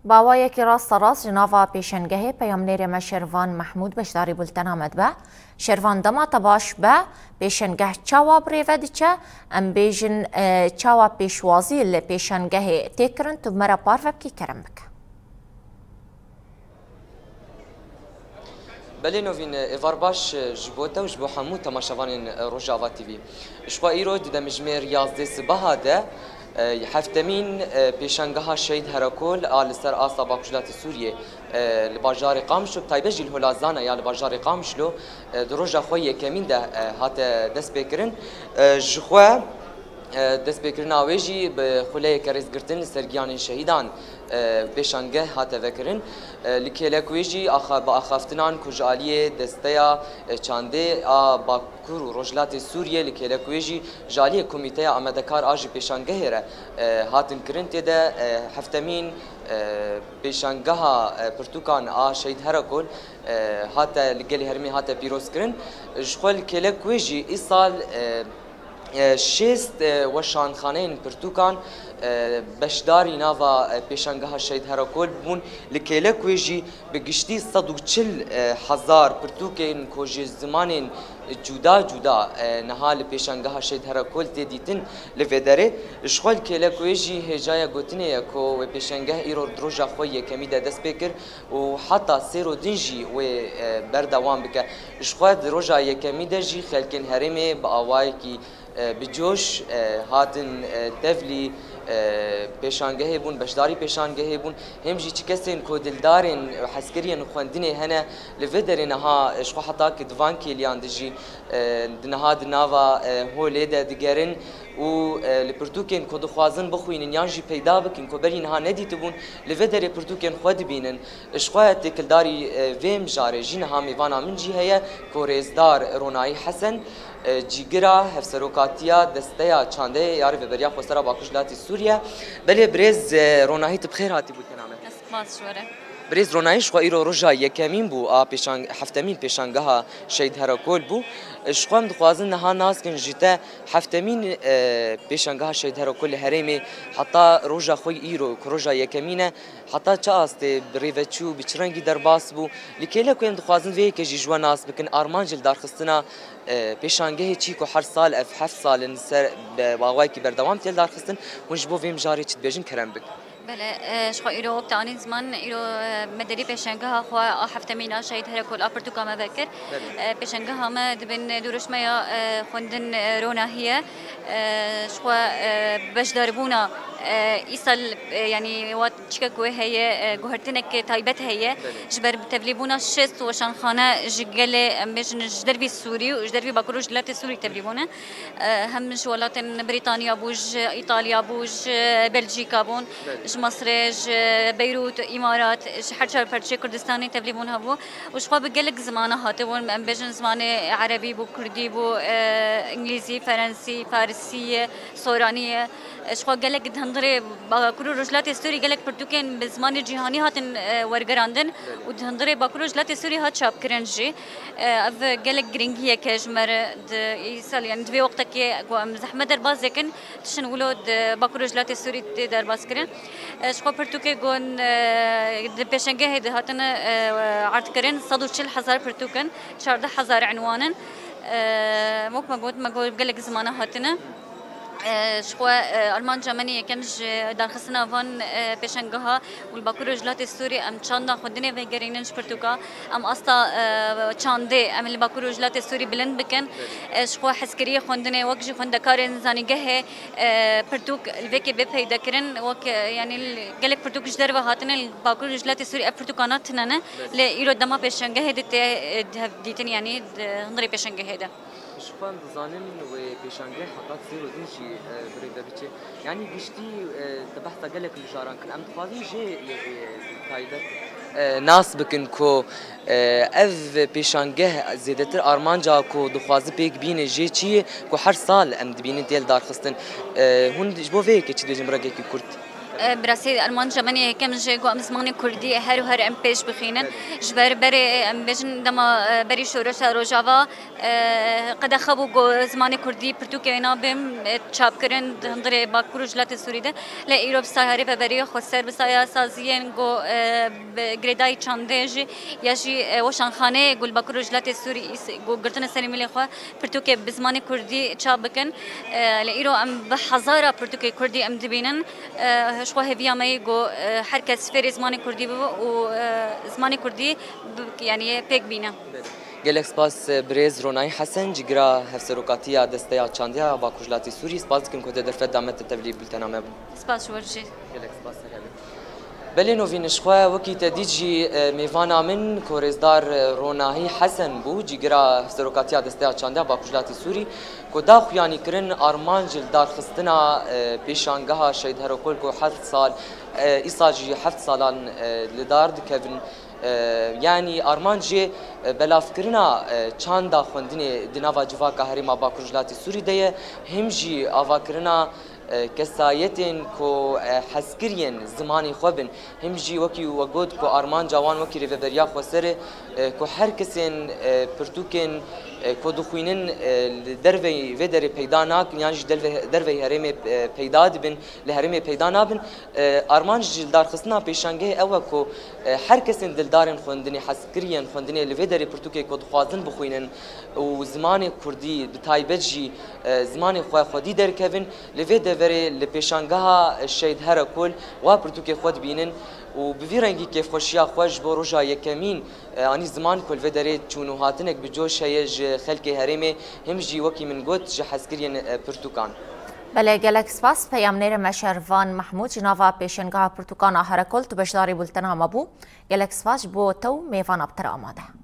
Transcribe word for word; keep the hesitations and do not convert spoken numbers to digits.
Bi awayekî rasterast ji nava pêşengehê peyamnêrê me Şervan Mehmûd beşdarî bultena me dibe. Şervan, dema te baş be, pêşengeh çawa bi rê ve diçe? Em bêjin, e, çawa pêşwazî li pêşengehê tê kirin? Tu bi me re parve bikî, kerem bike. Belê Novîn, êvar baş ji bo te û ji bo hemû temaşevanên Rojava T V. Ji xwe îro di demjimêr yazdeh sibeha de, e, heftemîn, e, pêşangeha Şehîd Herekol a li ser asta Bakurjilatê Sûriyê, e, li bajarê Qamişlo, bi taybet jî li Holazana ya li bajarê Qamişlo, e, di roja xwe yekemîn de, e, hate destpêkirin. E, ji xwe E, destpêkirina wê jî bi xuleyeke rêzgirtin li ser giyanên şehîdan, e, pêşangeh hate vekirin. E, li kêlek wê jî axa-, bi axaftinan ku ji aliyê Desteya, e, Çandê a Bakur û Rojhilatê Sûriyê, li kêlek wê jî ji aliyê Komîteya Amadekar a ji pêşangehê re, e, hatin kirin, tê de, e, heftemîn, e, pêşangeha, e, pirtûkan a Şehîd Herekol, e, hate li gelê herêmê hate pîrozkirin. Ji xwe li kêlek wê jî îsal, e, e, şêst, e, weşanxaneyên pirtûkan, e, beşdarî nava, e, pêşangeha Şehîd Herekol bûn. Li kêlek wê jî bi giştî sed û çil, e, hezar pirtûkên ku ji zimanên cuda cuda, e, niha li pêşangeha Şehîd Herekol tê dîtin li vê derê. Ji xwe li kêlek wê jî hêjaya gotinê ye ku wê pêşangeh îro di roja xwe yekemî de dest pê kir û heta sêro din jî wê, e, berdewam bike. Ji xwe di roja yekemî de jî xelkên herêmê bi awayekî, e, bi coş, e, hatin, e, tevlî, e, pêşangehê bûn, beşdarî pêşangehê bûn. Hêm jî çi kesên ku dildarên hezkiriyên xwendinê hene li vê derê niha, e, ji xwe heta ki di van kêliyan de jî, e, di niha di nava, e, holê de digerin û, e, li pirtûkên ku dixwazin bixwînin yan jî peyda bikin ku berî niha nedîtibûn, li vê derê pirtûkên xwe dibînin. Ji xwe têkildarî, e, vê mijarê jî niha mêvana min jî heye ku rêzdar Ronahî Hesen, e, cîgira hevserokatiya Desteya Çandeyê ya Rêveberiya Xwesera Bakur ji Latî Sûriye. Belê birêz, e, Ronahî, tu bi xêr hatî bultena me. Ez spas ji we re. Birêz Ronahî, ji xwe îro roja yekemîn bû a pêşang-, heftemîn pêşangeha Şehîd Herekol bû. Ji xwe em dixwazin niha nas kin ji te heftemîn, e, pêşangeha Şehîd Herekol li herêmê heta roja xwe îro ku roja yekemîn e, heta çi astê bi rê ve çû, bi çi rengî derbas bû? Li kêlek wê em dixwazin vê yekê jî ji we nas bikin. Armanc li darxistina, e, pêşangehê çi ku her sal ev heft sal in ser, bi awayekî berdewam tê li darxistin. Hûn ji bo vê mijarê çi dibêjin, kerem bik. Belê, e, ji xwe îro wek te anîn ziman, îro, e, me derî pêşangeha xwe a heftemîn a Şehîd Herekol a pirtûka me vekir. Belê. E, pêşangeha me di bin dûruşmeya, e, xwendin, e, Ronahî ye. E, ji xwe, e, beşdarbûna, e, îsal, e, yanî wat çikek wê heye, e, guhertinek taybet heye. Belê. Ji ber tevlîbûna şêst weşanxane ji gelê, em bêjin, ji dervî Sûrî û ji dervî Bakur û Rojhilatê Sûrî tevlî bûne. E, hem ji welatên Brîtanya bû, ji Îtalya bû, ji Belcîka bûn, Belê. Ji Misrê, ji Beyrût, Îmarat, ji her çar perçê Kurdistanê tevlî bûn hebû. Û ji xwe bi gelek zimana hatibûn, em bêjin zimanê erebî bû, kurdî bû, e, îngilîzî, ferensî, farisî ye, soranî ye. E, ji xwe gelek di hundirê Bakur û Rojhilatê Sûrî gelek pirtûkên bi zimanê cîhanî hatin, e, wergerandin Belê. Û di hundirê Bakur û Rojhilatê Sûrî hat çapkirin jî. E, ev gelek giringiyek e ji me re di îsal, yanî di vê wextekê ku em zehmet derbas dikin, tiştin wilo di Bakur û Rojhilatê Sûrî tê derbas kirin. E, ji xwe pirtûkê gon, e, di pêşengehê de hatine, e, erdkirin, sed û çil hezar pirtûk in, çardeh hezar enwan in. E, wek me got, me got gelek zimana hatine. E, ji xwe, e, armanca min ê yekem ji darxistina van, e, pêşengeha û li Bakur Rojhilatê Sûrî em çanda xwendinê vegerînin ji pirtûka. Em asta, e, çandê em li Bakur Rojhilatê Sûrî bilind bikin. E, ji xwe hezkiriyê xwendinê wek jî xwendekarên zanîngehê, e, pirtûk li vê kê bê peyda kirin. Wek, e, yanî li gelek pirtûk ji derve hatine li Bakur Rojhilatê Sûrî ev pirtûkana tune ne. Lê îro dema pêşengehê de tê, e, di hev dîtin, yanî di hundirê pêşengehê de. Ji xwe em dizanin wê pêşangeh heta sêro din jî, e, bi rê ve biçe. Yanî giştî, e, te behsa gelek mijaran kir. Em dixwazin jê yekê taybet, e, nas bikin ku, e, ev pêşangeh zêdetir armanca ku dixwaze pêk bîne jê çi ye ku her sal em dibînin tê li darxistin. E, hûn ji bo vê yekê çi dibêjin bi rengekî kurt? Bi rastî, Armanca min ê yekem jî ku em zimanê kurdî her û her em pêş bixînin. Ji ber berê, em bêjin, dema, e, berî şoreşa Rojava, e, qedexe bû ku zimanê kurdî pirtûkê wê nabê, e, çapkirin di hundirê Bakur û Jilatê Sûrî de. Lê îro bi saya rêveberiya xweser, bi saya saziyên ku, e, bi girêdayî çandê jî ya jî, e, weşanxaneyê ku li Bakur û Jilatê Sûrî îs-, ku girtine serê mîlê xwe pirtûkê bi zimanê kurdî çap bikin. E, lê îro em bi hezara pirtûkê kurdî em dibînin. E, ji xwe hêviya me yê ku, e, her kes fêrê zimanê kurdî bibe û, e, zimanê kurdî bi, yanî pêk bîne. Gelek spas, e, birêz Ronahî Hesen, cîgira Hevserokatiya Desteya Çandiya Bakur Jilatî Sûrî. Spas dikim ku te derfet da me te tevlî bultena me bû. Spas ji we jî. Gelek spas, her hebî. Belê Novîn, ji xwe wekî te dît jî, e, mêvana min ku rêzdar, e, Ronahî Hesen bû, cîgira Hevserokatiya Desteya Çandiya Bakur Jilatî Sûrî, ku da xuyanî kirin armanc li darxistina, e, pêşangeha Şehîd Herekol ku heft sal, e, îsal jî heft salan, e, li dar dikevin. E, yanî armanc jê, e, belavkirina, e, çanda xwendinê di nava civaka herêma Bakur Jilatî Sûrî de ye, him jî avakirina, e, kesayetên ku, e, hezkiriyên zimanê xwe bin, him jî wekî we got ku armanca wan wekî Rêveberiya Xweser e, e, ku her kesên, e, pirtûkên, e, ku dixwînin, e, li derveyî vê derê peyda nakin, yan jî derve-, derveyî herêmê, e, peyda dibin, li herêmê peyda nabin. E, armanc ji darxistina pêşangehê ew e ku, e, her kesên dildarên xwendinê, hezkiriyên xwendinê li vê derê pirtûkê ku dixwazin bixwînin û zimanê kurdî, bi taybet jî, e, zimanê xwe xwedî derkevin, li vê deverê li pêşangeha Şehîd Herekol wa pirtûkê xwe dibînin û bi vî rengî kêfxweşiya xwe ji bo roja yekemîn, e, anî ziman ku li vê derê çûn û hatinek bi coş heye ji xelkê herêmê, him jî wekî min got ji hezkiriyên, e, pirtûkan. Belê, gelek spas. Peyamnêrê me Şervan Mehmûd ji nava pêşengeha pirtûkan a Herekol tu beşdarî bultena me bû. Gelek spas ji bo te û mêvana bi te re amade.